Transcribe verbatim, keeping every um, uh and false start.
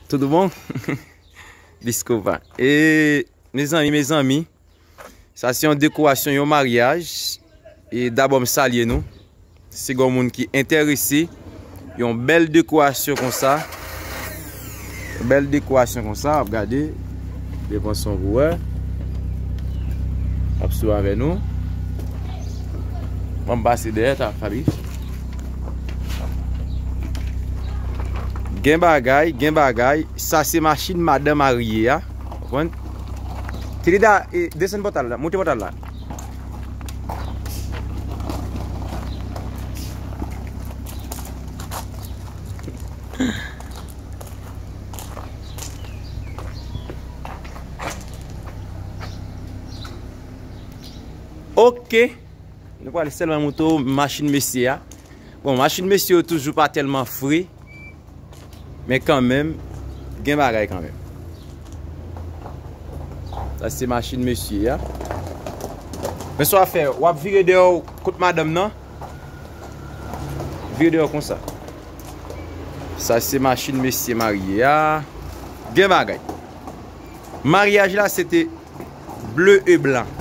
Tout bon? Disco pa. E, mezanmi, mezanmi, sa se yon dekorasyon yon maryaj. E dabò m salye nou. Si gon moun ki enterese, yon bèl dekorasyon konsa. Bèl dekorasyon konsa, ap gade. Devan son pou wè. Ap sou avè nou. Ban m pase dèyè ta, Fabi. Gen bagay, gen bagay. Sa se machin madan marye a. Konprann? Tilida, e, desann pòtal la, moute pòtal la. Ok. Nou pral sèlman montre w machin mesye a. Bon, machin mesye yo toujou pa tèlman fre. Men kanmenm, gen bagay kanmenm. Sa se machin mesye a. Men sa w ap fè, w ap vire dèyè w kot madanm nan. Vire dèyè w konsa. Sa se machin mesye marye a. Gen bagay. Maryaj la, se te ble e blan.